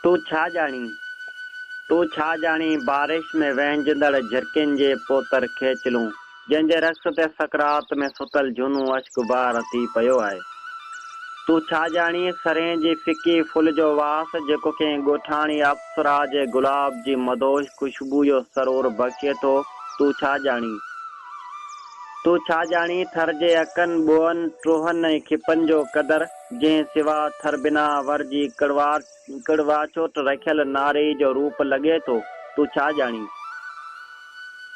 تون ڇا ڄاڻين؟ تون ڇا ڄاڻين بارش ۾ وهنجندڙ جهرڪين جي پوتر کيچلون، جنهن جي رقص تي سڪرات ۾ ستل جهونو اشڪبار ٿي پيو آهي. تون ڇا ڄاڻين سرهين جي ڦڪي ڦل جو واس، جيڪو ڪنهن ڳوٺاڻي اپسرا جي گلاب جي مدهوش خوشبو جو سرور بخشي ٿو، تون ڇا ڄاڻين؟ تون ڇا ڄاڻين ٿر جي اڪن، ٻوئن، ٽوهن ۽ کپن جو قدر، جنهن سوا ٿر بنا ور جي ڪڙواچوٽ رکيل ناري جو روپ لڳي ٿو، تون ڇا ڄاڻين؟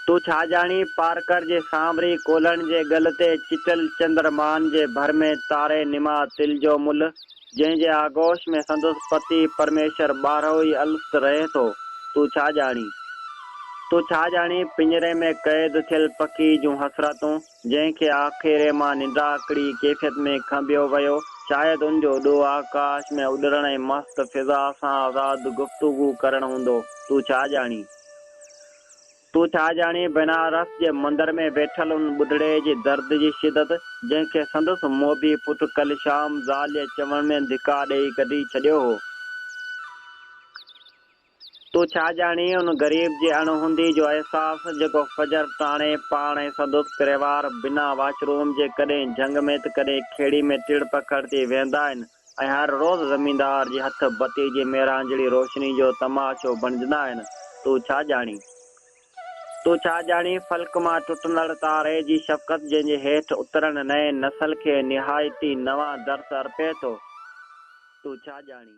تون ڇا ڄاڻين پارڪر جي سانوري ڪولهڻ جي ڳل تي چٽل چندرمان جي ڀر ۾ تاري نما تل جو ملهه، جنهن جي آغوش ۾ سندس پتي پرميشر ٻارهو ئي الست رهي ٿو، تون ڇا ڄاڻين؟ تون ڇا ڄاڻين پڃري ۾ قيد ٿيل پکي جون حسرتون، جنهن کي آکيري مان ننڊاکڙي ڪيفيت ۾ کنڀيو ويو، شايد ان جو ڏوهه آڪاش ۾ اڏرڻ ۽ مست فضا سان آزاد گفتگو ڪرڻ هوندو، تون ڇا ڄاڻين؟ تون ڇا ڄاڻين بنارس جي مندر ۾ ويٺل ان ٻڍڙي جي درد جي شدت، جنهن کي سندس موڀي پٽ ڪل شام زال جي چوڻ ۾ ڌڪا ڏيئي ڪڍي ڇڏيو هو. تون ڇا ڄاڻين ان غريب جي اڻ هوندي جو احساس، جيڪو فجر ٽاڻي پاڻ ۽ سندس پريوار بنا واش روم جي ڪڏهن جهنگ ۾ ته ڪڏهن کيڙي ۾ ٽڙ پکڙ ٿي ويهندا آهن ۽ هر روز زميندار جي هٿ بتي جي ميرانجهڙي روشني جو تماشو بڻجندا آهن. تون ڇا ڄاڻين؟ تون ڇا ڄاڻين فلڪ مان ٽٽندڙ تاري جي شفقت جنهن جي هيٺ اترڻ نئين نسل کي نهايت ئي نوان درس ارپي ٿو. تون ڇا ڄاڻين؟